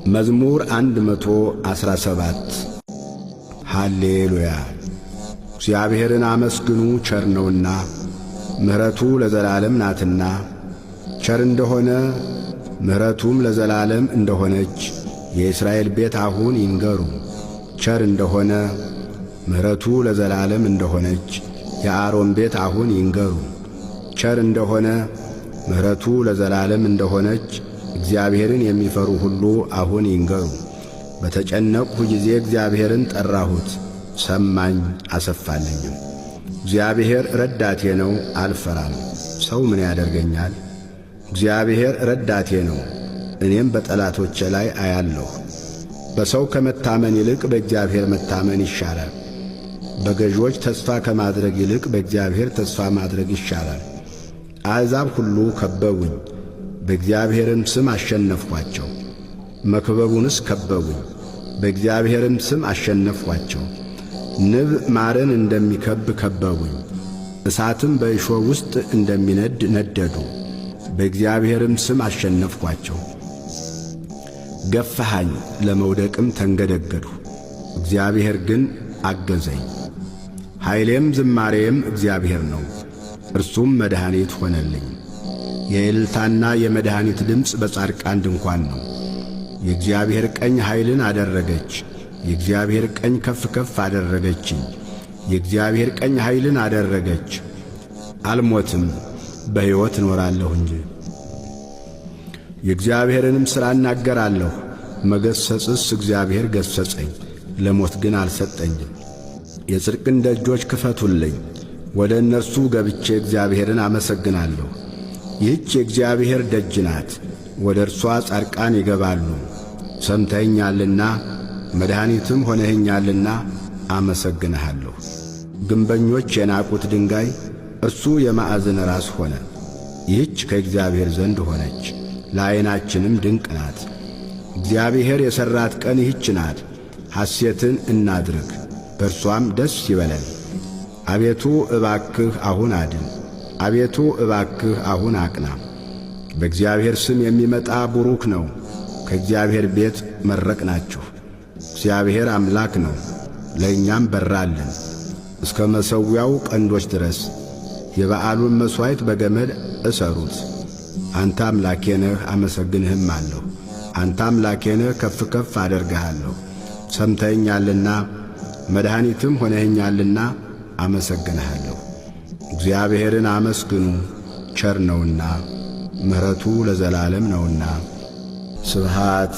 መዝሙር 117። ሃሌሉያ። እግዚአብሔርን አመስግኑ፣ ቸር ነውና፣ ምሕረቱ ለዘላለም ናትና። ቸር እንደሆነ ምሕረቱም ለዘላለም እንደሆነች የእስራኤል ቤት አሁን ይንገሩ። ቸር እንደሆነ ምሕረቱ ለዘላለም እንደሆነች የአሮን ቤት አሁን ይንገሩ። ቸር እንደሆነ ምሕረቱ ለዘላለም እንደሆነች እግዚአብሔርን የሚፈሩ ሁሉ አሁን ይንገሩ። በተጨነቅሁ ጊዜ እግዚአብሔርን ጠራሁት፣ ሰማኝ አሰፋልኝም። እግዚአብሔር ረዳቴ ነው፣ አልፈራም። ሰው ምን ያደርገኛል? እግዚአብሔር ረዳቴ ነው፣ እኔም በጠላቶቼ ላይ አያለሁ። በሰው ከመታመን ይልቅ በእግዚአብሔር መታመን ይሻላል። በገዢዎች ተስፋ ከማድረግ ይልቅ በእግዚአብሔር ተስፋ ማድረግ ይሻላል። አሕዛብ ሁሉ ከበቡኝ፣ በእግዚአብሔርም ስም አሸነፍኋቸው። መክበቡንስ ከበቡኝ፣ በእግዚአብሔርም ስም አሸነፍኋቸው። ንብ ማርን እንደሚከብ ከበቡኝ፣ እሳትም በእሾህ ውስጥ እንደሚነድ ነደዱ። በእግዚአብሔርም ስም አሸነፍኋቸው። ገፋሃኝ፣ ለመውደቅም ተንገደገድሁ፣ እግዚአብሔር ግን አገዘኝ። ኃይሌም ዝማሬም እግዚአብሔር ነው፣ እርሱም መድኃኒት ሆነልኝ። የእልልታና የመድኃኒት ድምፅ በጻድቃን ድንኳን ነው። የእግዚአብሔር ቀኝ ኃይልን አደረገች። የእግዚአብሔር ቀኝ ከፍ ከፍ አደረገችኝ። የእግዚአብሔር ቀኝ ኃይልን አደረገች። አልሞትም፣ በሕይወት እኖራለሁ እንጂ። የእግዚአብሔርንም ሥራ እናገራለሁ። መገሠጽስ እግዚአብሔር ገሠጸኝ፣ ለሞት ግን አልሰጠኝም። የጽድቅን ደጆች ክፈቱልኝ፣ ወደ እነርሱ ገብቼ እግዚአብሔርን አመሰግናለሁ። ይህች የእግዚአብሔር ደጅ ናት፣ ወደ እርሷ ጻድቃን ይገባሉ። ሰምተኸኛልና መድኃኒትም ሆነኸኛልና አመሰግንሃለሁ። ግንበኞች የናቁት ድንጋይ እርሱ የማዕዘን ራስ ሆነ። ይህች ከእግዚአብሔር ዘንድ ሆነች፣ ለዐይናችንም ድንቅ ናት። እግዚአብሔር የሠራት ቀን ይህች ናት። ሐሴትን እናድርግ፣ በእርሷም ደስ ይበለን። አቤቱ እባክህ አሁን አድን። አቤቱ እባክህ አሁን አቅና። በእግዚአብሔር ስም የሚመጣ ቡሩክ ነው። ከእግዚአብሔር ቤት መረቅናችሁ። እግዚአብሔር አምላክ ነው፣ ለእኛም በራልን እስከ መሠዊያው ቀንዶች ድረስ። የበዓሉን መሥዋዕት በገመድ እሰሩት። አንተ አምላኬ ነህ፣ አመሰግንህም አለሁ። አንተ አምላኬ ነህ፣ ከፍ ከፍ አደርግሃለሁ። ሰምተኸኛልና መድኃኒትም ሆነኸኛልና አመሰግንሃለሁ። እግዚአብሔርን አመስግኑ፣ ቸር ነውና፣ ምሕረቱ ለዘላለም ነውና። ስብሃት